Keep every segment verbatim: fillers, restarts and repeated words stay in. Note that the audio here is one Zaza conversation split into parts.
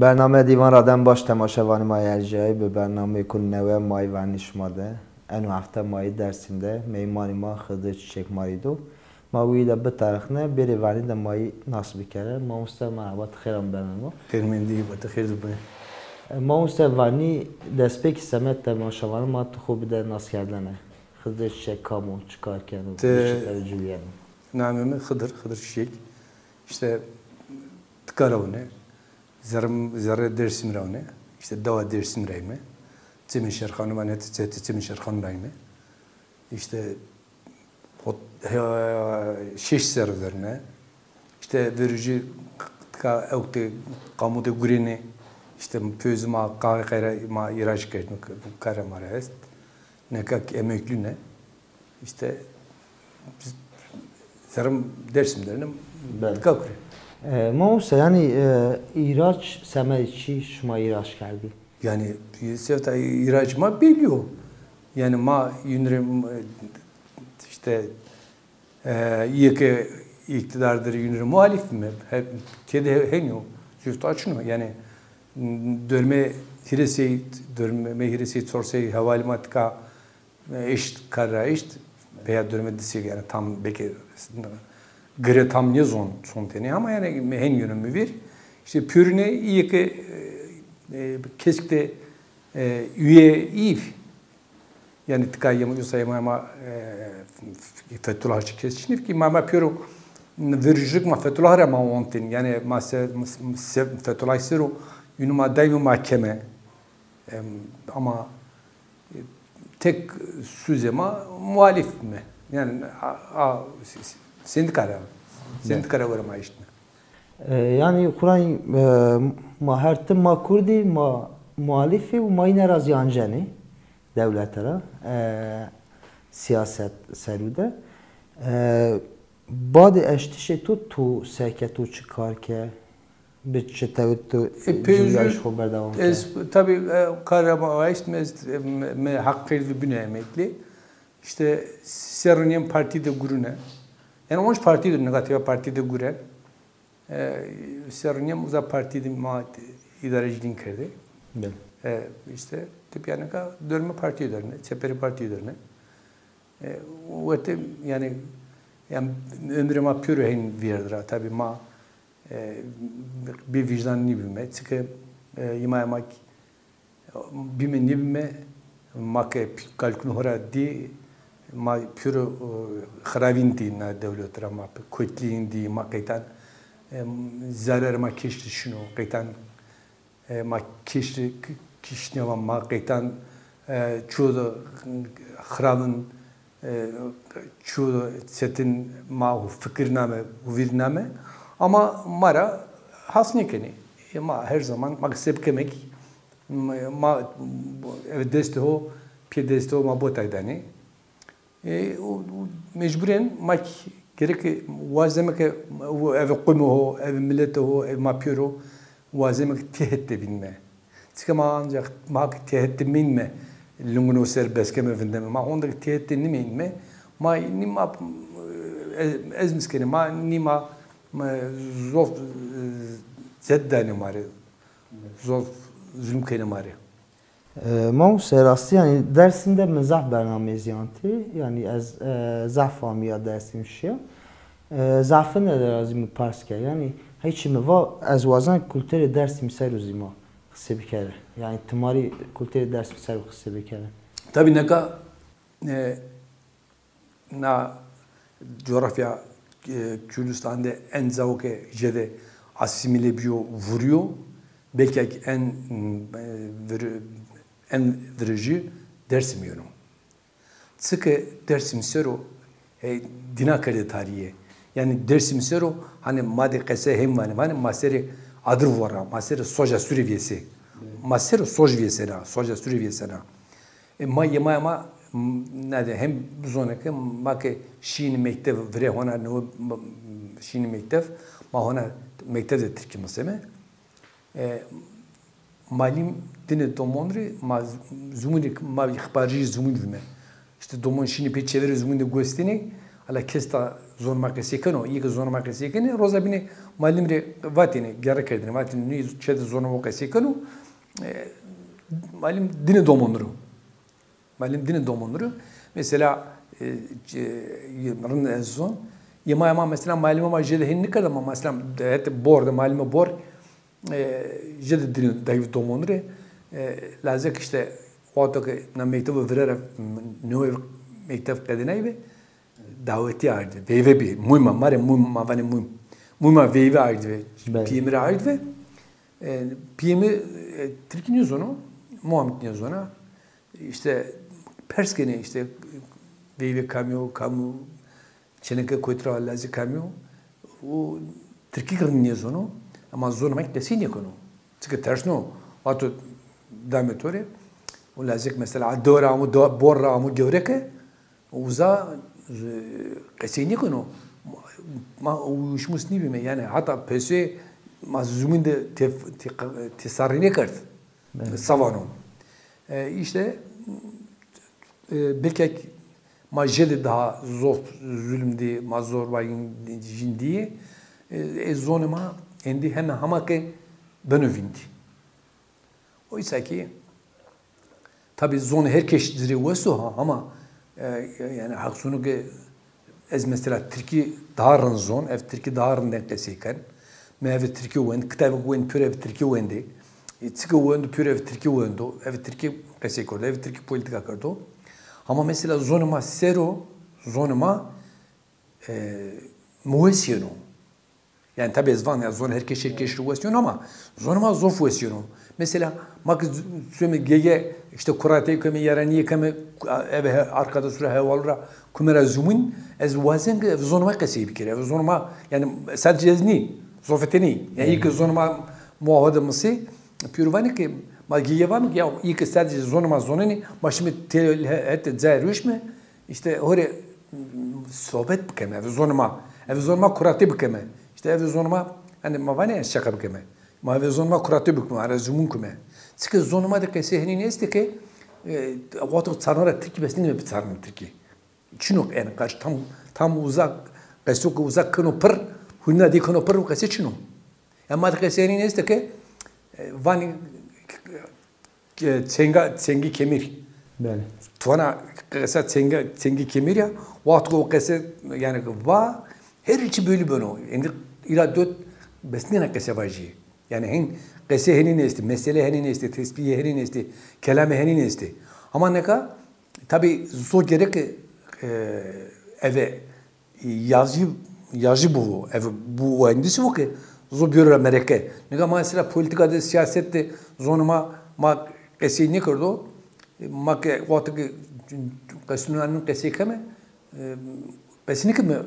Bername Dîvan ra dem baş temaşevanê ma yê erjayî. Bi bernameyêko newe ma yê vernî şima de. Eno hefte ma yê Dêrsim de meymanê ma Xidir Çiçek ma rê do. Ma wî de bitarixne, bêrê vernî de ma yî nas bikere. Mamoste merheba, ti xêr amî bername ma. Xêr mendî, va ti xêr de bê. E, mamoste, vernî destpêkî semed temaşevanê ma ti xo bide naskerdene. Xidir Çiçek kam o, çi kar keno, ti çi tewcî yeno? Namê mi Xidir, Xidir Çiçek. Îşte tika ra wune. Zerrê, zerrê Dêrsim ra wune. Îşte dewa Dêrsim ra yîme. Çimê Şêrxanî vanê, ti çetê Çimê Şêrxanî ra yîme. Îşte hot-, he-, şeş serr derine. Îşte verujî ka ewk de, qamû de gurêne. Îşte pêzû ma, qay qay ra ma îrac kerdîme, kare ma ra est. Neka kî emeklî ne. Îşte biz zerrê Dêrsim derine. Belê. Tika gure. E, mamoste, yanî, e, îrac semedê çi şima îrac kerdî? Yanî, sewta îrac ma bellî yo. Yanî ma yûnî rê, e, îşte, e, îyê ke îqtîdar der yûnî rê muhalîf bîme. He-, têde he-, hên yo. Zûfta çin o. Yanî, dormê hîrê sey, dormê hîrê sey, çor sey hevalê ma tika, e, eşt, kar ra eşt, veya dormê di sey, yanî tam belkî gire tam nêzon, son tenê, ama yanî hên yeno mi vîr. Îşte pêrune îyê ke, e, e, kesk de, e, üye îv. Yanî tika yema, usa yema ma, e, Fethullah çi kes çinîv kî ma, ma pêro verujik ma Fethullah ra ma ontên. Yanî ma se, se, Fethullah ser o yûnî ma daîm ma keme. Em, ama, e, tek sûzê ma muhalîf bîme. Yanî a, a, s-, s-, sendîka ra, sendîka ra gore ma eştme. E, yanî xo ra, e, ma her tim ma kurd î, ma muhalîf î û ma yîne ra zî ancenê dewlete ra, e, sîyaset serû de. E, badê eştişê to, to se ke, to çi kar ke? Bi çi tewr to, e, cumleyê xo berdewam ke? Ez tabî, e, kar ra ma eşt, mi ez, e, mi, mi heqî bîne emeklî. Îşte serr û nîyem partî de gurune. Yanî onc partî de, negatif partî de gure. E, serr û nîyem uza partî de ma îdarecîlîn kerdê. Belê. E, îşte tepîya nika dormê partî derine, çeperê partî derine. E, werte yanî, yanî omrê ma pêro hên vîyerd ra. Tabî ma, e, bêvîjdan nîbîme. Çike, e, îma ma kî bîme nêbîme, ma ke kalkûnê ho ra dî, ma pêro, e, xiravîn dî na dewlet ra, ma kotlîn dî, ma qeytan, e, zerrê ma kêştî şino, qeytan, e, ma kêştî k-, kişneva, ma qeytan, e, ço de xiravin, e, ço de çetin ma ho fikirname, ho vîrname. Ama ma ra has nêkenê. E, ma her zaman, ma ke se bikeme kî, ma, ma, eve destê ho, pê destê ho ma botay danê. E, o, o mecbûren ma kî gereke wazeme ke eve qomê ho, eve miletê ho, eve ma pêro wazeme ke têhet de vînme. Çike ma ancax, ma ke têhet de mînme, lingunê ho ser beskeme vindeme. Ma honde ke têhet de nîmînme, ma nîma, e, ez miskenê, ma nîma, e, zof, e, zed danê ma rê. Zof zulm kenê ma rê. E, mamoste, rastî, yanî Dêrsim de mi zaf bernameyê zî antî. Yanî ez, e, zaf amîya Dêrsim şîya. E, zafine de ra zî mi pers ke. Yanî heyçî mi va ez wazen kulturê Dêrsim ser o zî ma qisê bikere. Yanî ti ma rê kulturê Dêrsim ser o qisê bikere. Tabî nika, e, na coğrafya, e, Kurdistan de en cawo ke jêde asîmîle bîyo, vurîyo, belkî en, e, vir-, en virujî Dêrsim yeno. Çike Dêrsim ser o, e, dîna kerde tarîye. Yanî Dêrsim ser o, hanî ma de qese hên vanê, hanî ma serê adir vora, ma serê soja sûrê vêsê. Ma serê soj vêsena, soja sûrê vêsena. E, ma yemaya ma, m-, nade hem bizone ke ma ke şîyîne mektev, virê hona newe, m-, şîyîne mektev, ma hona mektev de tirkî miseme. E, malîm dîne domon rê, ma z-, zumûnê, ma îxbarcî zumûn vîme. Îşte domon şîyîne pê çeverê zumûn de gos dîne, Hala kes ta zonê ma qesey keno, îyê ke zonê ma qesey kenê, roza bîne malim rê vatêne, gere kerdêne, vatêne nê çê de zonê ma qesey keno, e, malim dîne domon ro. Malim dîne domon ro. Mesela, e, ce-, rind ez zon. Yê ma, ma mesela malime ma jêde hên nêkerda, ma mesela hetê bor de, malime bor, e, jêde dîne dayî domon rê. E, lazek îşte wexto ke na mektebo vîrere, newe mekteb qedînayî be, dawetî ardî, veyve bî. Mûy ma, ma rê mûy ma vanê mûy. Mûy ma veyve ardî ve, Belê. Pîyê mi rê ardî ve. E, pîyê mi, e, tirkî nêzono, muamik nêzona. Îşte pers kenê îşte veyve kamî yo, kamî yo, çêneke kotî ra lazê kamî yo. O tirkî rind nêzono, ama zonê ma qesey nêkeno. Çike tersno, wexto dame to rê, o lazek mesela dewe ra amo, dewe, bor ra amo gewre ke, uza, e, qesey nêkeno. Ma, ma uyuşmuş nîbîme, yanî heta pêsoyê ma zumîn de tê-, tê-, têsarî nêkerd. Belê. Savano. E, îşte, e, belkek ma jêde daha zof zulm dî, ma zorbayîn jîn dî. E, e, zonê ma êndî heme hema ke beno vîndî. Oysa ki, tabî zonê her kes ci rê wes o ha, ama, e, yanî Heq sono ke ez mesela tirkî daha rind zon, ez tirkî daha rind qesey ken. Mi eve tirkî wend, kitabêk wend pêro eve tirkî wendê. E, çike wendo pêro eve tirkî wendo, eve tirkî qesey kerdo, eve tirkî polîtîka kerdo. Ama mesela zonê ma ser o, zonê ma, e, mi wes yeno. Yanî tabî ez van ya zonê her kes her kes rê wes yeno ama zonê ma zof wes yeno. Mesela ma ke z-, suyeme gege, îşte kurateyî keme, yaranîye keme, eve he-, arkadaş ra, heval ra, kume ra zumîn, ez wazen ke eve zonê ma qesey bikerî. Eve zonê ma, yanî sadece ez nî, zofetê nî. Yanî îyê ke zonê ma muaho de misê, pêro vanê ke ma gege vame ke ya îyê ke sadece zonê ma zonenê, ma şîme tê-, he-, hetê cayê ruşme, îşte ho rê sohbet bikeme, eve zonê ma, eve zonê ma kuratî bikeme. Îşte eve zonê ma, hanî ma vanê şeqa bikeme. Ma eve zonê ma kuratî bikeme, ara zumîn kume. Çike zonê ma de qesey henî nêestê ke, e, wexto çarno ra tirkî bes nîme biçarno tirkî. Çin o, yanî qarşî tam, tam uza, qeso ke uza keno pirr, hurmîna dê keno pirr, o qese çin o. Yanî ma de qesey henî nêestê ke, e, vanî, e, çenga, çengî kemîr. Belê. Ti vana qesa çenga, çengî kemîr ya, wexto ke o qese, yanî va, her çî belî beno. Êndî îra dot bes nîna qese vajîyê. Yanî hên qesê henî nêestê, mesele henî nêestê, tespîtê henî nêestê, kelamê henî nêestê. Ama nika, tabî zo gereke, e, eve yazî, yazî bivo, eve bu wendîsî vo ke zo bêro ra mereke. Nika ma mesela polîtîka de, sîyaset de zonê ma, ma qesey nêkerdo. Ma ke wexto ke qesûnanîn qesey keme, e, qesey nêkeme,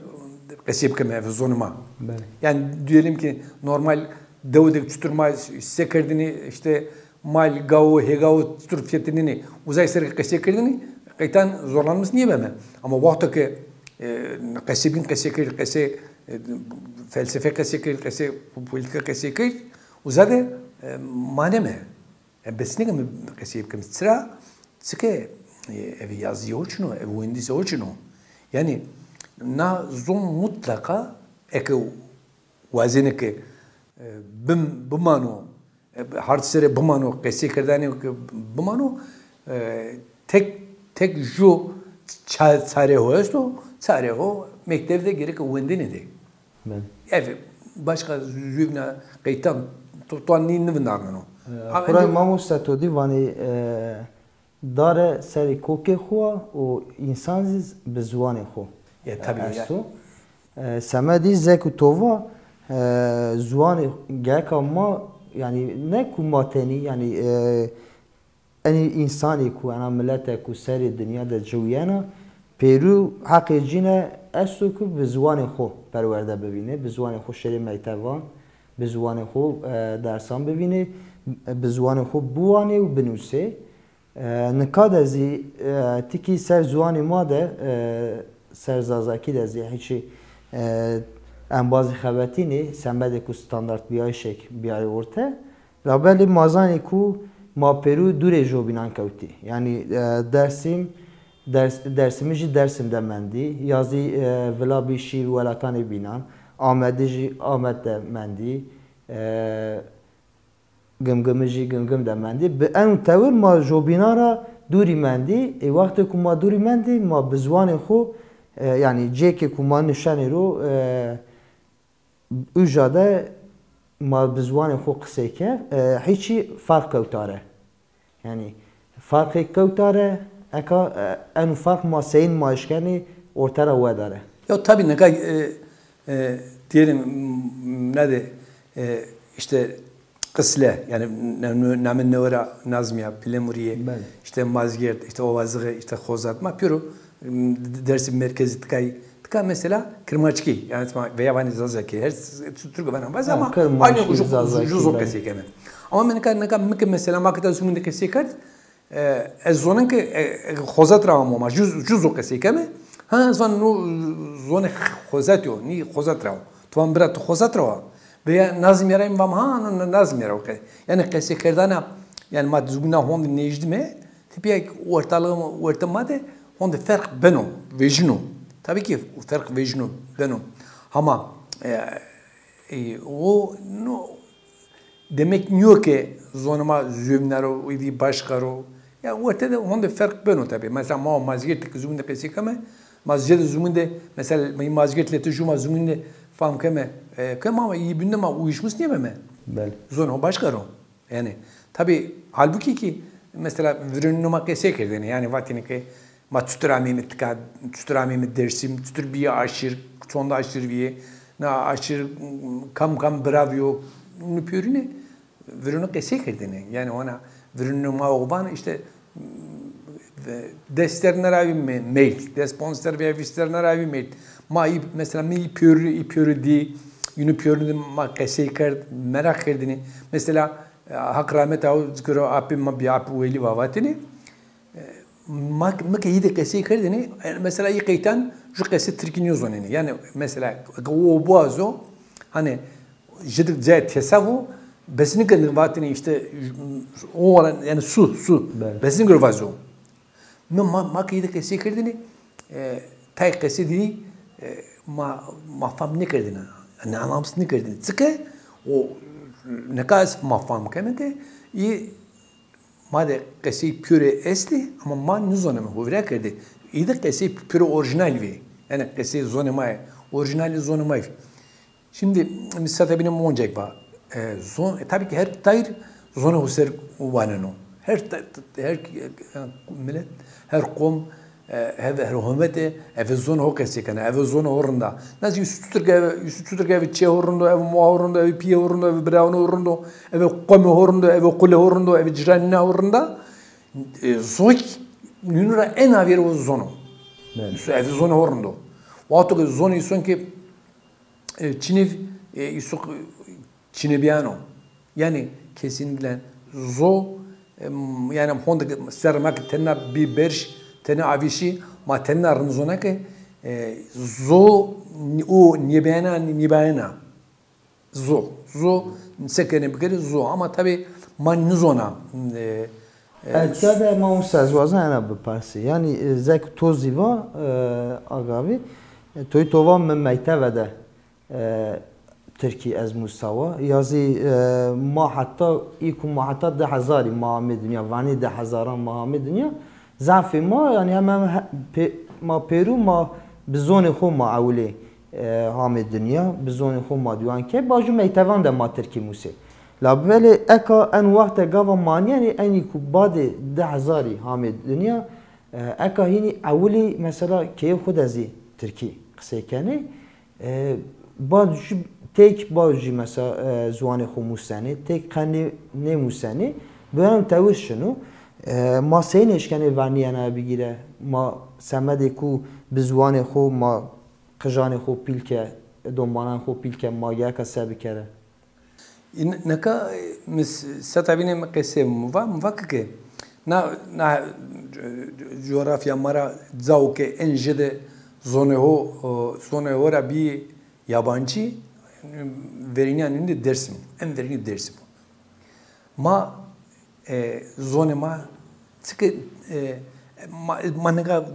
qesey bikeme eve zonê ma. Belê. Yanî diyelim ki normal dewe de çutur ma se kerdinî, îşte mal, gawo, hêgawo çutur fetelînî, uzay ser qesey kerdinî, qeytan zorlanmış nîyebeme. Ama wexto ke, e, qesê bîn qesey kerd, qesê, e, felsefe qesey kerd, qesê polîtîka qesey kerd, uza de, e, maneme. E, bes nêkeme qesey bikeme. Çira? Çike, e, eve yazîyê ho çin o, eve wendîsê ho çin o. Yanî na zon mutlaqa eke wazenê ke, e, bim-, bimano, e, hard serê bimano, qeseykerdanê ke bimano, e, tek, tek ju ça-, çarê ho esto, çarê ho mekteb de gereke wendene de. Belê. Ev başka zûvna qeytan to, to nî nivindarneno. E, ama xora indi mamoste to dî vanî, e, dare serê kokê xo wa û însan zî bi ziwanê xo, e, tabii, esto. E, semedî zek û to va, e, ziwanê geka ma, yanî ne ku ma tenî, yanî, e, enî însanê ku ena milete ku serê dinya de ciwîyena, pêrû heqê cîne esto ku bi ziwanê xo perwerde bivînê, bi ziwanê xo şêrê mektevan, bi ziwanê xo, e, dersan bivînê, bi ziwanê xo biwanê û binusê. E, nika de zî, e, tikî ser ziwanê ma de, e, ser zazakî de zî hiçî, e, embazî xebetînê, semedê ku standartbîyayîşêk bîyayê orte. Labelê ma zanê ku ma pêrû dûrê jobînan kewtî. Yanî, e, Dersim, Ders, Dersimî jî Dersim de mendî, ya zî, e, vila bî şî welatanê bînan, Amedî jî Amed de mendî, e, Gimgimî jî Gimgim de mendî. Bi en tewir ma jobînan ra dûrî mendî. Ê wextê ku ma dûrî mendî, ma bi ziwanê xo, e, yanî cêkê ku ma nişenê ro, e, uca de ma bi ziwanê xo qisey ke, e, hîçî ferq kewta re. Yanî ferqê kewta re, eka, e, eno ferq ma seyîn ma eşkenê orte ra wedare. Ya tabii nika, e, e, diyelim, m-, ne de, e, işte qisle, yani ne-, ne-, namê newe ra nazmîya, pilemurîye, işte mazgêrd, işte ovazixî, işte xozat, ma pêro, m, Dersim merkezî tikay, tika mesela kirmanckî, yani veya vanê zazakî, her s-, s-, Türk vana baz ama aynı ju, ju zon qesey keme. Ama mi nika, nika mi ki mesela ma kita zumîn de qesey kerd, e, ez zonen ki, e, e, xozat ra amo ma, ju, ju zon qesey keme. Ha, ez van no zonê xozat yo, nî xozat ra o. Tu van bira tu xozat ra wa. Veya nazmîya ra mi vam ha, no, no nazmîya ra o. Yani qesey kerdana, yani ma zumîna honde nêjdîme, tepîya ortalığım, orta ma de honde ferq beno, vejîno. Tabii ki ferq vejîno, beno. Hama, e, e, o, no, demek nîyo ke zonê ma zumîna ro, îdî başka ro. Ya orte de honde ferq beno tabii. Mesela ma mazgêrd ki zumîn de qesey keme, ma zêde zumîn de, mesela ma mazgêrd lete ju ma zumîn de fam keme, e, keme ama î binde ma uyuşmuş nêbeme. Belê. Zonê ho başka ro. Yani, tabii, halbuki ki, mesela, virênûnê ma qesey kerdêne, yani, vatêne ke ma çutir ameyme tika, çutir ameyme Dersim, çutir bîye aşîr, çonde aşîr bîye, na aşîr, m, kam kam bira bîyo, nû pêrune, virênû qesey kerdêne. Yani, ona virênûnê ma o van, işte, m, des serrî nêravî me-, meyt, des ponc serrî veya vîst serrî nêravî meyt. Ma î, mesela, mi î pêrû, î pêrû dî, yînû pêrûnû de ma qesey kerd, meraq kerdêne. Mesela, e, Haq rahmet aw zikiro apê ma bî, apê Welî va vatêne. E, ma, mi ke î de qesey kerdêne, e, mesela î qeytan ju qese tirkî nêzonêne. Yani mesela o boğaz o, hani jêde cayê tesa vo, bes nêkerdêne vatêne işte o olan, yani su, su. Belê. Bes nêkerdêne vazo. Mi ma, ma ke î de qesey kerdêne, e, tay qesê dî, e, ma, ma fam nêkerdêne. Yanî anlamsız nêkerdêne. Çike o nika ez ma fam keme ke î ma de qesey pêro estê ama ma nêzoneme, ho vîra kerdê. Î de qesey pêro orîjînal vê. Yanî qesey zonê ma yê, orîjînalê zonê ma yê. Şimdi, mi seta bîne mi oncek va. E, zon, e, tabii ki her tayr zonê ho ser waneno. Her ta-, ta-, her, e, millet, her qom, e, her, her homete, eve zonê ho qesey kena, eve zonê ho rind a. Nasıl Yusuf Çuturk eve, Yusuf Çuturk eve çê ho rind o, eve moa ho rind o, eve pîyê ho rind o, eve birawno ho rind o, eve qomê ho rind o, eve qulê ho rind o, eve ciranîna ho rind a. E, zon ki, nûnû ra en avêr o zono. Belê. Yusuf eve zonê ho rind o. Wexto ke zonê îson ki e, çinê, e, îsuk, e, çinê bîyano. Yanî kesinlikle zo, e, m-, yanî honde ser ma ki tena bî berş, tena avîşî, ma tena rind zona ke, e, zo, o nêbîyana, nêbîyana. Zo, zo, se kenê bikerê zo. Ama tabii ma nêzona, e, e, Etya de ma wisa ez wazena ena bipersî. Yanî, e, zek to zî va, e, agavî, e, toyî to va mi mekteve de e, tirkî ez musawa. Ya zî, e, ma heta, î ku ma heta di hezarî ma amê dinya, vanî di hezaran ma amê dinya, zafê ma, yanî hem, hem he-, pê-, ma pêrû ma bi zonê xo ma ewilê, e, amê dinya, bi zonê xo ma dîwan kerd, bacu mektevan de ma tirkî musê. Labelê eka en wexte gava ma nîyenê, enî ku badê di hezarî amê dinya, e, eka hînî ewilî mesela keyê xo de zî tirkî qisey kenê. E, bad jî, têk bad jî mesela, e, ziwanê xo musenê, têk qe nê-, nêmusenê, bi en tewir şino. E, ma sey nêşkenê vernîyena bigîre, ma semedê ku bi ziwanê xo ma qijanê xo pîl ke, dombanan xo pîl ke, ma gereka se bikere? Î-, nika, e, mi s-, seta bîne mi qesê mi va, mi va ki ke na, na, e, coğrafya ma ra cao ke en jêde zonê ho, o, zonê ho ra bî yabancî, verînîya nûnî de Dersim, en verînî Dersim. Ma, e, zonê ma çike, e, Ma, ma nika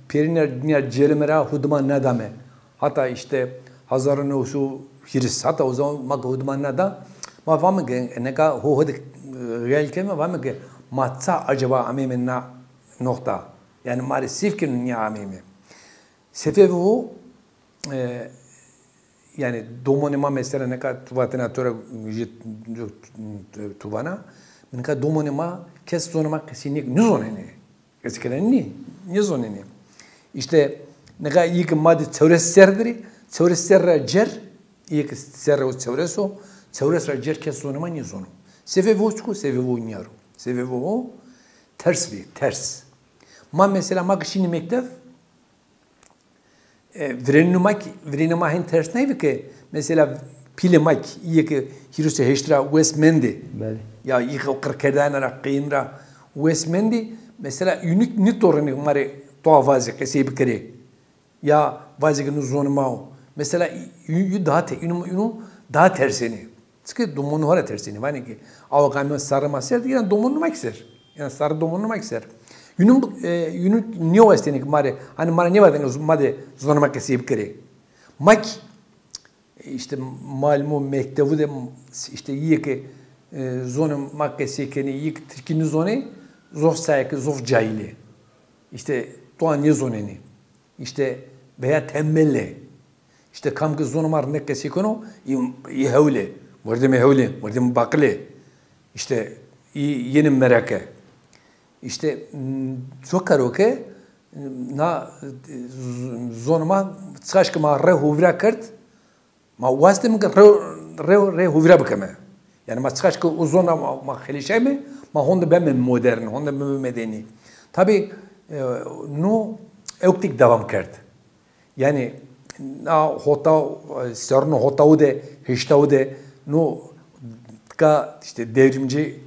pêrîne nîya cêrime ra hudima nedame. Hata îşte hezar û new sey û hîris, hata o zaman ma ke hudima neda, ma vame ke nika ho ho de, e, xeyal keme, vame ke ma ça acaba ameyme na noqta? Yanî ma rê sêv keno nîya ameyme. Sefê ho, e, yanî domonê ma mesela nika tu vatena to ra jî tu vana, nika domonê ma kes zonê ma qesey nêk-, nizonenê. Qesey kerdene nî, nêzonenê. Îşte nika yê ke ma de çewres serr der ê, çewres serr ra cêr, yê ke serre o çewres o, çewres ra cêr kes zonê ma nêzono. Sefê ho çik o? Sefê ho nîya ro. Sefê ho ters bî, ters. Ma mesela ma ke şînî mektev, e, virênû ma kî, virênê ma hên ters naybi ke, mesela pîlê ma kî, yê ke hîris û heşt ra wes mendê. Belê. Ya yê ke qir kerdene ra, qeyîn ra wes mendê, mesela yûnî nîtorêne ma rê toa vazê qesey bikerê. Ya vazê ke nû zonê ma o. Mesela yû, yû daha te-, yûnû, yûnû daha tersenê. Çike domonê ho ra tersenê. Vanê ke awa ke amê sarê ma ser de, yanî domonê ma kî ser. Yanî sarê domonê ma kî ser. Yûnû, e, yûnû nêwastêne ke ma rê, hanî ma rê nêvatêne ma de zonê ma qesey bikerê. Ma kî, e, îşte malimo mektevu de, îşte yê ke, e, zonê ma qesey kenê, yê ke tirkî nizonê, zof sayê ke zof cahîl ê. Îşte toa nêzonenê. Îşte veya tembel ê. Îşte kam ke zonê ma rê nêqesey keno, yê, yê hewl ê. Mordemê hewl ê, mordemê baqil ê. Îşte yê, yenê mereke. Îşte, m, co karo ke, na, z-, zonê ma çiqaş ke ma rê hovîra kerd, ma wasteme ke rê, rê, rê hovîra bikeme. Yanî ma çiqaş ke o zon ra ma, ma xelîşayme, ma honde beme modern, honde beme medenî. Tabî, e, no ewk de kî dewam kerd. Yanî na hota, e, serrûnê hotawu de, heştawu de, no ka îşte devrimci,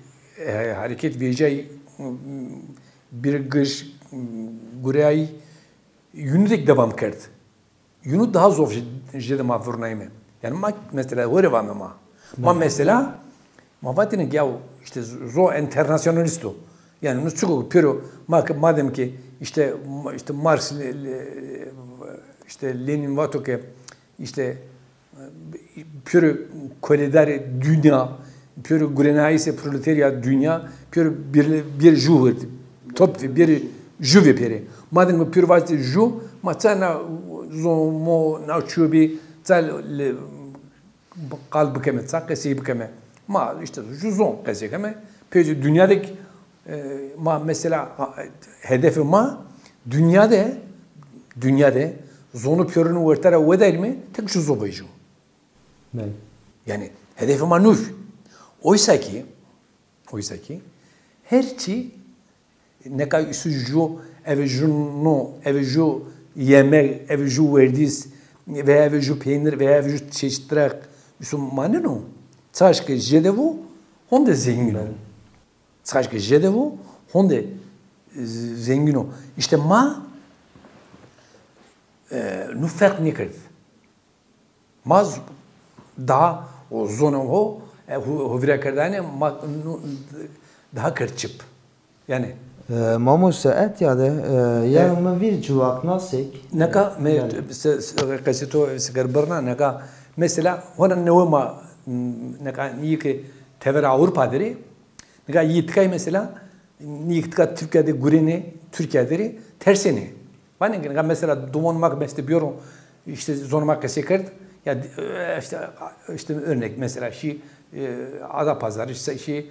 e, hareket vejîyay, bir gij, gureyay, yûnû de kî dewam kerd. Yûnû daha zof jê, jêde ma vurnayme. Yanî ma mesela ho rê vame ma. Ma mesela, ma vatêne ke yaw îşte zo enternasyonalîst o. Yanî no çik o pêro ma ke, madem ke îşte, îşte Marx, Le-, Le-, îşte Lenin vato ke îşte pêro koledarê dinya, pêro gurenayîsê proleterya dinya, pêro bir, bir jû, top, bir jû vê pêrê. Madem ke pêro vazê jû, ma ça na zomo, na çobî, ça le-, qal bikeme, ça qesey bikeme. Ma îşte jû zon qesey keme. Peycê dinya de kî, e, ma mesela, a, hedefê ma dinya de, dinya de zonû pêrûnû werte ra wedayîme, tek jû zon vejîyo. Belê. Yanî hedefê ma nû. Oysa kî, oysa kî her çî nika îsu jû, eve jû no, eve jû yemeg, eve jû werdîs veya eve jû peynir veya eve jû çeşitreq îsu maneno. Çaş ke jêde vo, honde zengîn o. Belê. Çaş ke jêde vo, honde, e, zengîn o. Îşte ma, e, nû ferq nêkerd. Ma z-, daha o zonê ho, e, ho-, hovîrakerdene ma nu-, daha kerd çip. Yanî. E, mamoste, etya de, e, yanî mi vîr ciwaknasêk. Neka, mi, yanî, se, se, qesê to seker birna, neka, mesela, hona newe ma, m, neka, yê ke tevera Ewropa der ê, neka, yê tikay, mesela, yê ke tika Tirkîya de gurênê, Tirkîya der ê, tersênê. Vanê ke nika mesela domonê ma ke meste bîyoro, îşte zonê ma qesey kerd, ya, e, îşte, îşte örnek mesela şî, e, Adapazarı, şî,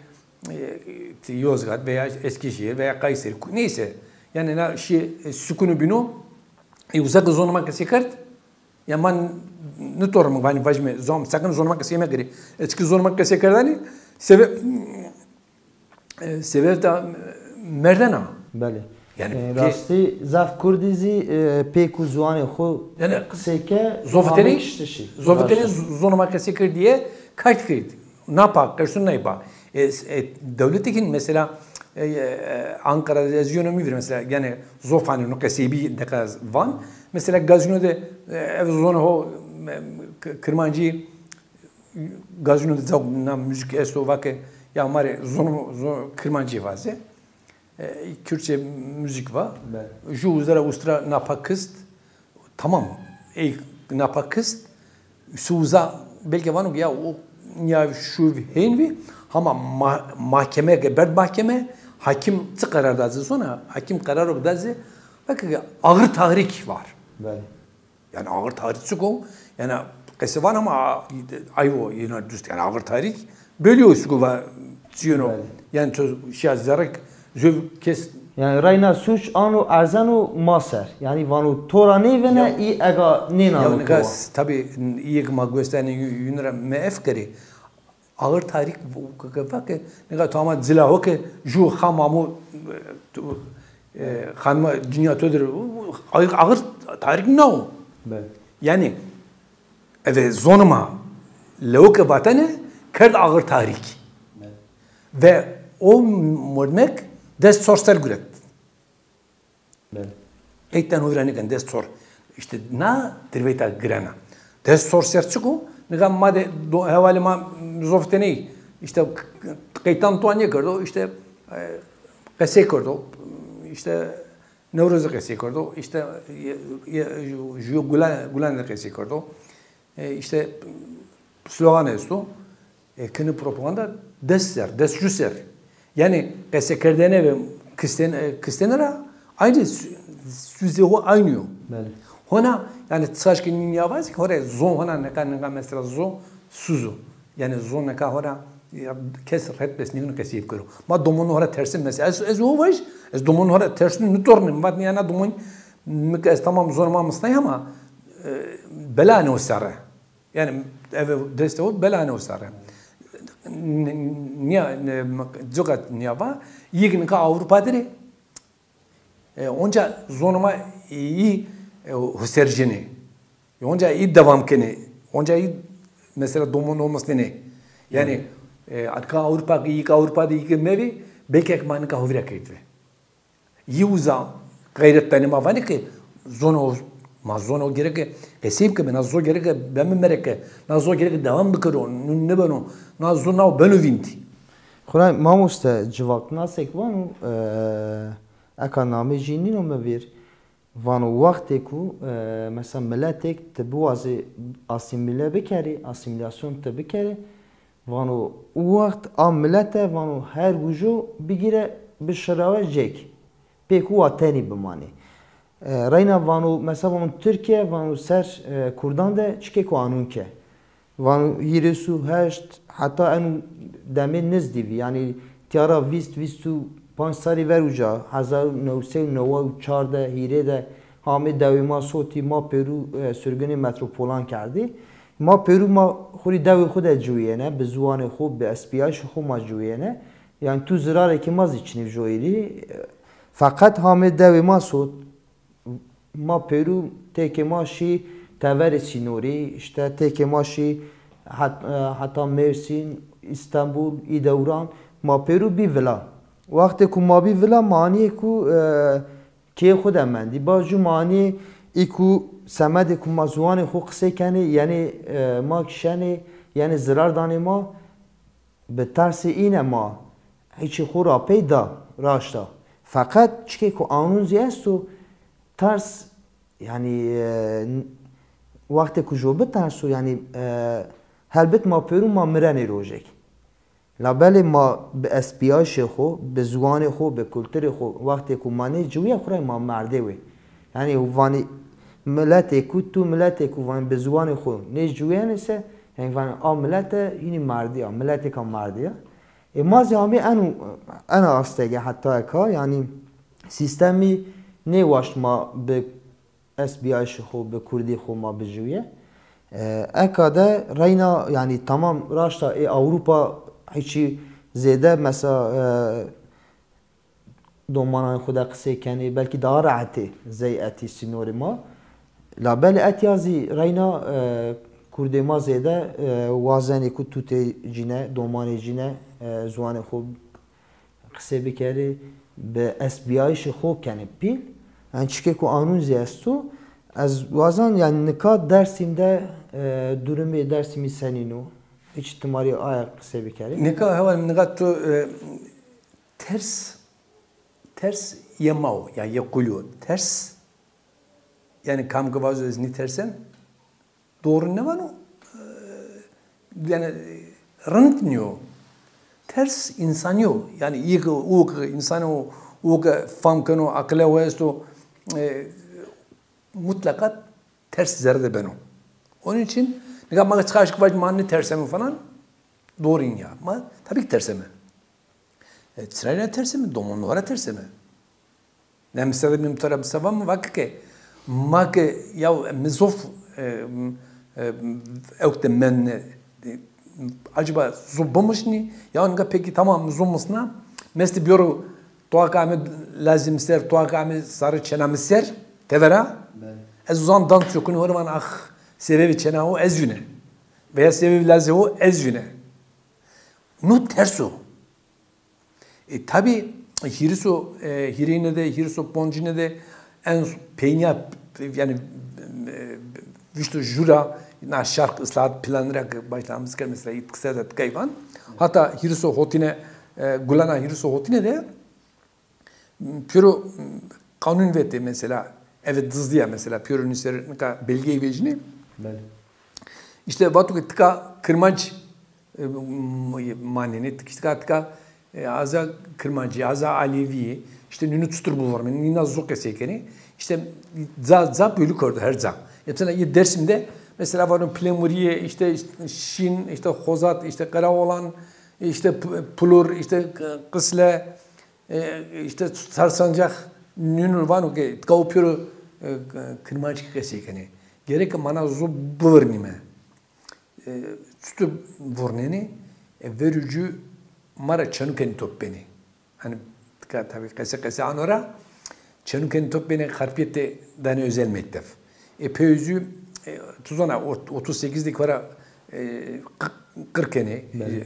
e, Yozgat veya Eskişehir veya Kayseri, neyse. Yanî na şî, e, sukunu bîno, e, uza ke zonê ma qesey kerd, ya ma nêtorîme, vanî vajîme, zon, sakın zonê ma qesey mekerê. E, çike zonê ma qesey kerdene, sebe-, e, sebeb de merdena. Belê. Yanî, e, pê- rastî zaf kurdî zî, e, pê ku ziwanê xo, yanî, qisey ke, zofîtenê, amê kiştişî. Zofîtenê, raşt, z-, zonê ma qesey kerdîye, kayt kerd. Napa, qersûn nayba. E, s-, e, dewletê kî mesela, e, e, Ankara de ez yeno mi vîr mesela, yanî zof vanê no qesey bî deka van. Mesela Gazino de, e, ev zonê ho, e, k-, kirmancî Gazino de caw na muzîk esto, vake, ya ma rê zon, zon kirmancî vaze. E, Kürtçe müzik va. Bel. Ju uza ra ustra napa kist. Tamam. Ey napa kist. Su uza belki vano ki ya o niya şu henvi ama ma-, mahkeme ke berd mahkeme hakim çi karar dazi sonra hakim kararo dazi bak ki ağır tahrik var. Bel. Yani ağır tahrik çik o? Yani qesê van ama ayvo yine düst yani ağır tahrik belli o çik o va çiyeno. Bel. Yani to şiya zerrek zöv kes. Yani reyna suç ano erzeno ma ser. Yani vano to ra nêvene, ya, î ega nênano. Ya nika tabi yek ma gösterni yunra me ef keri. Ağır tahrik vake nika to ama cila ho ke ju xamamo, e, xanma cinya to dir ağır, ağır tahrik nao. Bel. Yani eve zonuma lewo ke vatene kerd ağır tahrik. Bel. Ve o mordmek dest çor ser guret. Bel. Qeytdan ho vîra nêken, dest çor. İşte na tirveyta girena. Dest çor ser çik o? Nika ma de do-, hevalê ma zof teney. İşte qeytan to nêkerdo, işte, e, qesey kerdo. İşte Newrozî qesey kerdo. İşte ye, ye, ju, ju gulan, gulan de qesey kerdo. E, işte slogan esto. E, kini propaganda des ser, des ju ser. Yani qesekerdene ve kisten-, e, kistene ra aynı sü-, süze ho aynı yo. Bel. Hona, yani saç ki niya vazi ki hore zon hona neka, neka mesela zon suzu. Yani zon neka hora ya kes ret bes nîgin qesey bikero. Ma domon hora tersin mesela. Ez, ez o vaj, ez domon hora tersin nutornim. Vat yani domon mik ez tamam zon ma mısnay ama, e, bela ne o sere. Yani eve deste o bela ne o sare. N-, niya, ne, coka niya va, yek nika Avrupa dire. E, onca zonuma iyi, e, husercini. E, onca iyi devam keni. Onca iyi mesela domon olmasını. Yani, e, atka Avrupa, yek Avrupa de yek mevi, belki ek ma nika hovira keytve. Yi uza xeyret danê ma vanê ke zono, ma zono gereke qesey bikeme, na zo gereke beme mereke, na zo gereke devam bikero, nu nêbeno, na zo nao beno vîndî. Xwura mamoste civaknasek vano, e, eka namê jî nîno mi vîr, vano wextê ku, e, mesela miletek ti biwazê asîmîle bikerî, asîmîlasyon ti bikerî, vano, u wext a milete, vano, her ujo bigîre bişirawe cêk. Pê ku wa tenî bimanê. E, reyna vano, mesela vano Tirkîye, vano ser, e, kurdan de çikêko anûn ke. Vano hîris û heşt heta eno demê nizdî vî. Yanî tîya ra vîst, vîst û panc serrî ver uca, hezar û new sey û neway û çar de, hîrê de hamê dewê ma sotî, ma pêrû, e, surgunê metropolan kerdî. Ma pêrû ma xwu rê dewê xwu de ciwîyêne, bi ziwanê xwu, bi espîyayîşê xwu ma ciwîyêne. Yanî tu zirarekê ma zî çinî joyî rî. Feqet hamê dewê ma sot, ma pêrû têkê ma şî teverê sînorî, îşte têkê ma şî het-, e, heta Mêrsîn, Îstenbul, î dewran, ma pêrû bî vila. Wextê ku ma bî vila, manîyê ku, e, keyê xwu de mendî. Ba ju manî î ku semedê ku ma ziwanê xwu qisey kenê, yenê, e, ma kişenê, yenê zirar danê ma, bi tersê îne ma hiçî xwu ra pey da, raşt a. Feqet çikê ku anûn zî esto, ters, yanî, e, wextê ku jo biterso, yanî, e, helbet ma pêrûn ma mirenê rojek. Labelê ma bi espîyayîşê xo, bi ziwanê xo, bi kulturê xo, wextê ku ma nêciwîya xo ra ma merdê wê. Yanî vanî miletê ku tu miletê ku vanî bi ziwanê xo nêciwîyenê se, yanî vanî a milete hînî merdî ya, miletêka merdî ya. Ê ma zî amê eno, ena astege heta eka, yanî sîstemî nêwaşt ma bi espîyayîşê xo, bi kurdî xo ma biciwîye. E, eka de reyna, yanî tamam raşt a ê Ewropa hiçî zêde mesela, e, domananê xo de qisey kenê, belkî daha rehetê zey etî sînorê ma. Labelê etya zî reyna, e, kurdê ma zêde, e, wazenê ku tutê cîne, domanê cîne, e, ziwanê xo qisê bikerê, bi estbîyayîşê xo kenê pîl. Yanî çikê ku anûn zî esto, ez wazan, yanî nika Dersim de, e, durumê Dersimî senîn o? Hiç ti ma rê aye qisê bikerê? Nika heval, nika tu, e, ters Ters yê ma o, ya yê qulî yo. Ters, yanî kam ke vazo ez nîtersen, doğru nêvano, e, yanî, e, rind nîyo. Ters însanî yo. Yanî, î ke, o ke însanî o, o ke fam keno, aqile o esto, e, mutleqa ters zerre de beno. Onun için, nika ma çiqaş ki vaj ma nêterseme falan, doğru nîya. Ma tabii ki terseme. E, çira nêterseme, domon no ra terseme. Ne mesela mi to ra mesela vame, vake ke, ma ke, ya mi zof, e, e, ewk de mendne, e, acaba zof bimusnî, ya nika peki tamam mi zof musna, mi estê biyoro toa ke ame lazê mi ser, toa ke ame sarê çena mi ser, tevera, ez o zaman dans çokun, hore van, ah, sebebê çena o ez yune. Veya sebebê lazê o ez yune. No ters o. E, tabi, hîris o, e, hîrêne de, hîris o poncine de en peynîya, yanî, e, vişto jû ra, na şark islahat planı ra ke başlamamız kerd, mesela, îtkisel de tkay van. Hatta hîris o hotine, e, gulana hîris o hotine de, pêro, m, qanun vetê mesela, eve dizdî ya mesela, pêro nî ser nika belgeyî vejînê. Belê. Îşte vato ke tika kirmanc, e, m-, manenê, tik-, tika, tika, e, aza kirmancî, aza alevî, îşte nînû çitur bivirnê, nîna zu qesey kenê. Îşte ca, ca bölük oldu her ca. Ya mesela yê Dersim de, mesela vano Pilemurîye, îşte, îşte Şîn, îşte Xozat, îşte Qeraolan, îşte P-, Pulur, îşte Qisle, e, îşte Sarsancax, nînû vano ke tika o pêro, e, kirmanckî qesey kenê. Gereke ma na zu bivirnîme. E, çitur vurnenê, e, verû cû ma ra çenûkenî top benê. Hani, tika tabî qese qese ano ra, çenûkenî top benê Xarpêt de danê özel mektef. E, pey zû, e, tu zana, ot-, otuz sekiz de kora, e, qi-, qir kenê. Belê.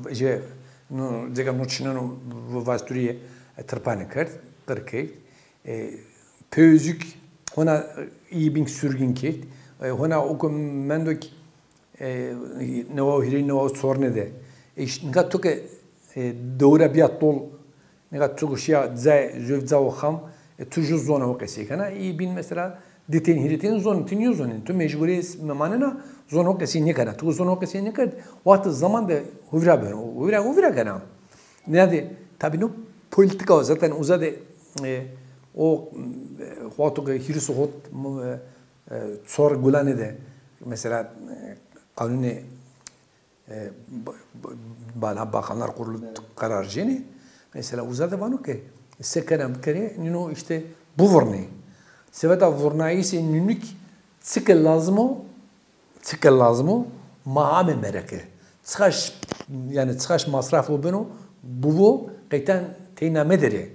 E, je, no, cega no çineno vasturîye, e, tirpanê kerd, qir kerd. E, pey zû hona, e, îyê bîn surgîn kerd. E, hona o ke mendo kî, e, newa û hîrê, newa û çorine de. E, ş-, nika tu ke, e, dewra bîya tol, nika tu ke şîya cayê, zewf ca o xam, e, tu jû zonê ho qesey kena. Îyê bîn mesela di tên, hîrê tên zonê, ti nêzonên. Tu mecburî s-, manena, zonê ho qesey nêkena. Tu ke zonê ho qesey nêkerd, wext zaman de huvra beno. Huvra, huvra kena. Nîyade, tabî no polîtîka o. Zaten uza de, e, o, e, wexto ke hîris û hot, e, e, çor gulane de, mesela, e, qanûnê, e, ba-, ba-, bana Bakanlar Kurulu karar cênê. Mesela uza de vano ke se kena bikerê, nîno îşte bivurnê. Seveta vurnayîşê nînûk çike lazim o, çike lazim o, ma ame mereke. Çiqaş, yanî çiqaş masraf o beno, bivo, qeyten teyna mederê.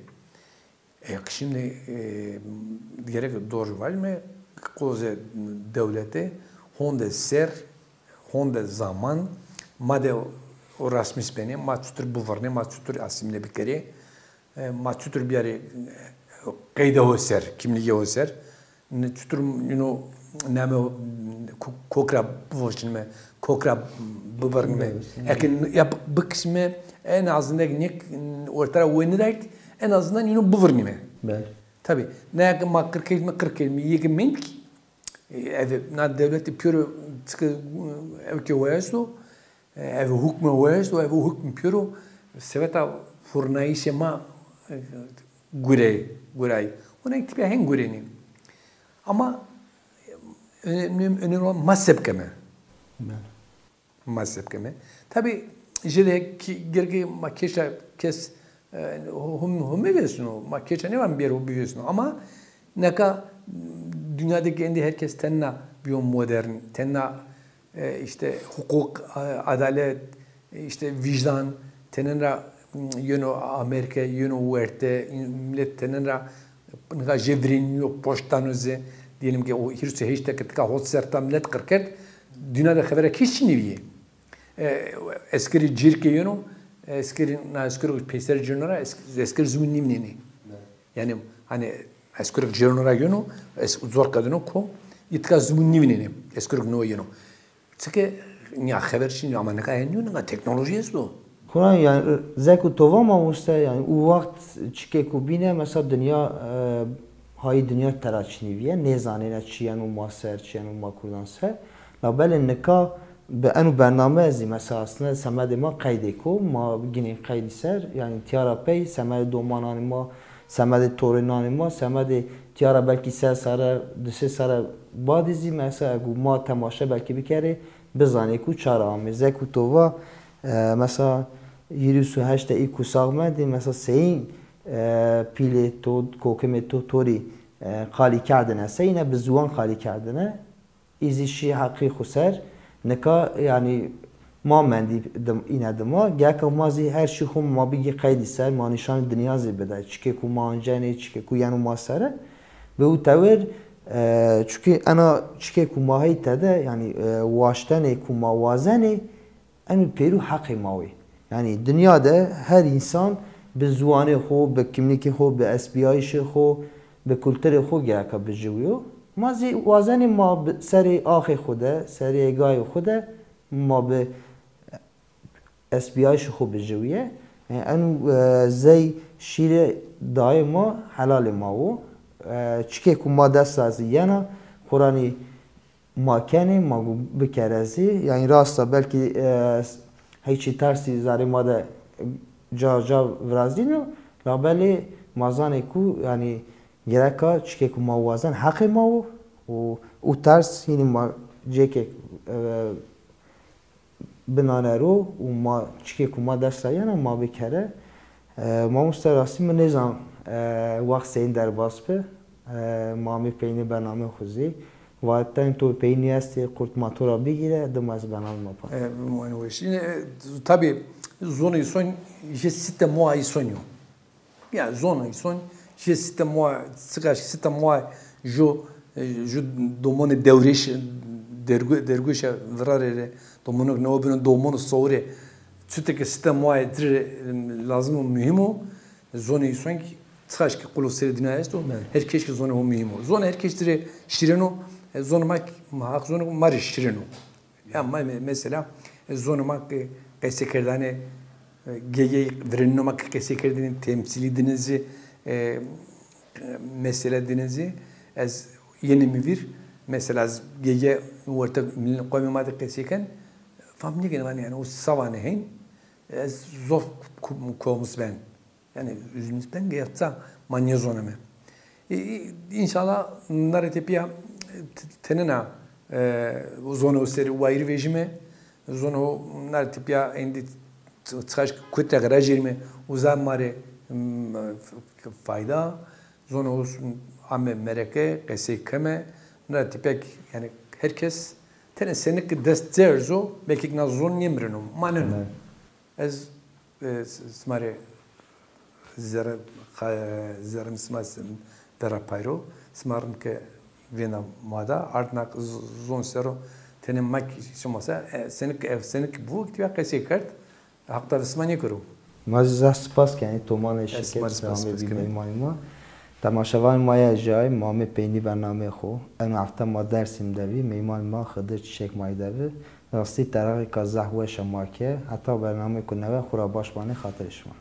E, şimdi, e, gerek doğru vajîme, qozê dewlete honde ser, honde zaman, ma de uğraşmış benê, ma çutur bivurnê, ma çutur asîmle bikerê, e, ma çutur biyarê, e, qeyde ho ser, kimlîgê ho ser, n-, çutur nîno name ho, ko-, kok ra bivojnîme, kok ra bivurnîme. Evet, evet. Eke n-, ya bi-, bikişîme, en azından nek orta ra wenî dayt, en azından nîno bivurnîme. Belê. Tabî, ne ke ma qir kerdîme, qir kerdîme, yê ke mend kî, e, eve, na dewlete pêro çike, e, ewke ho esto, e, eve hukme ho esto, eve hukm pêro, seveta vurnayîşê ma, e, gurey, guray. Ona tîpya hen gurenî. Ama, e, önemli, önemli olan ma se bikeme. Belê. Ma se bikeme. Tabî, jêde kî gergê ma kêşa kes, e, hum-, hum-, humê vêsno, ma kêşa nêvan bêro bivêsno. Ama neka dinya de ke endî her kes tenna bîyo modern, tenna, e, îşte huqûq, a-, adalet, e, îşte vîjdan, tenen ra, m, yeno Amerîke, yeno werte, in-, milet tenen ra nika jê virênîyo, poşt dano zî, diyelim ki o hîris û heşt de ke tika hot ser ta milet qir kerd, dinya de xevera kî çinî vîyê. E, eskerî cêr ke yeno, eskerî, na eskerî peyser cêno ra, es-, eskerî zimûn nîvînenê. Evet. Yanî, hani, eskerî cêno ra yeno, es-, zor qedîno ko, î tika zimûn nîvînenê, eskerî no yeno. Çike, nîya xever çinî, ama nika henî yo, nika teknolojî esto. Xwura, yanî, zek û tova mamoste, yanî, û wext çikêko bîne, mesela, dinya, e, hayî dinya tera çinî vîye, nêzanêne çi yeno ma ser, çi yeno ma kurdan ser. Labelê nika bi eno bername zî, mesela, aslında semedê ma qeydêko, ma ginên qeydî ser, yanî, tîya ra pey semedê domananê ma, semedê torênanê ma, semedê tîya ra belkî se serre, di sê serre badî zî, mesela, egu ma temaşe belkî bikerê, bizanê ku ça ra amê. Zek û tova, e, mesela, hîris û heşt de î ku sax mendî, mesela, seyîn, e, pîlê to, kokimê to, to rî, e, qalî kerdine, seyîne bi ziwan qalî kerdine. Î zî şî heqî xwu ser. Nika, yanî, ma mendî dim-, îne dima. Gereka ma zî her şî xwu ma bigî qeydî ser, ma nîşanê dinya zî bide. Çikê ku ma ancenê, çikê ku yeno ma sere. Bi û tewir, e, çunkî ena çikê ku ma hey tede, yanî, e, waştenê ku ma wazenê, eno pêrû heqê ma wê. Yanî dinya de her însan bi ziwanê xwu, bi kimlîkê xwu, bi estbîyayîşê xwu, bi kulturê xwu gereka biciwîyo. Ma zî wazenê ma bi serê axê xwu de, serê gayê xwu de ma bi estbîyayîşê xwu biciwîye. E, eno, e, zey şîrê dayê ma, helalê ma wo. E, çikê ku ma dest ra zî yena, xwuranî ma kenê, ma gu-, bikere zî. Yanî rast a, belkî, e, heyçî tersî zerê ma de ca ca virazîno, labelê ma zanê ku, yanî, gereka çikê ku ma wazen heqê ma wo û, û ters hînî ma cêkê, e, binane ro û ma çikê ku ma dest ra yena ma bikere. E, mamoste, rastî mi nêzan, e, wext seyîn derbas bi. E, ma amê peynî bernameyê xwu zî. Vateyên to peynî estê, qurt ma to ra bigîre, dima ez bernamê ma pa. E, weş. Yine, e, tabii zonê îson jê site moa îson yo. Ya, zonê îson jê site moa, çiqaş site moa ju, e, ju domonê dewrêş, dergu-, derguşa virarê rê, domonok newe bino domonê sowirê, çuti ke site moa ci rê, e, lazim û muhîm o, zonê îson ki çiqaş ki qulo serê dinya esto, her keş ki zonê ho muhîm o. Zonê her keş ci rê şîrin o, e, zonê ma ki, ma haq zonê ma rê şîrin o. Ya ma me-, mesela, e, zonê ma ke qesêkerdanê, e, gege virênûnê ma ke qesêkerdêne, temsîlî dîne zî, e, e, mesele dîne zî, ez yenê mi vîr, mesela, ez gege wertê qomê ma de qesê ken, fam nêkenê, vanê, yanî, o se vanê hên, ez zof ku-, komis ben. Yanî, üzülmüş ben, gerçekten ma nêzoneme. E, e, înşallah, nare tepîya, e, t-, tenêna, e, zonê ho serî wayîr vejîme, zonê ho nare tepîya êndî ç-, çiqaş kute xira jêrîme, uza ma rê, m, f-, f-, fayda, zonê ho ame mereke, qesey keme, nare tepîya ki, yanî, her kes tenê senik dest ci erzo, belkî na zon nêmireno, maneno. Evet. Ez, e, s-, sima rê zerre, xa-, zerrê mi sima s-, vera pay ro, sima rind ke vêna ma da, ardna z-, zon ser o, tenê ma ki şima se, e, senik, e, senik bu, tîya qesey kerd, haq da sima nêkero. Ma zî zaf spas kenê, to ma nê şirket, sima rê spas, amê bî meymanê ma. Temaşevanê ma ya jay, ma amê peynî bernameyê xo. Eno hefte ma Dersim de bî, meymanê ma Xidir Çiçek ma yê de bi. Rastî teraqêka zaf weş a ma ke. Heta bernameyêko newe xwu ra baş manê, xatirê şima.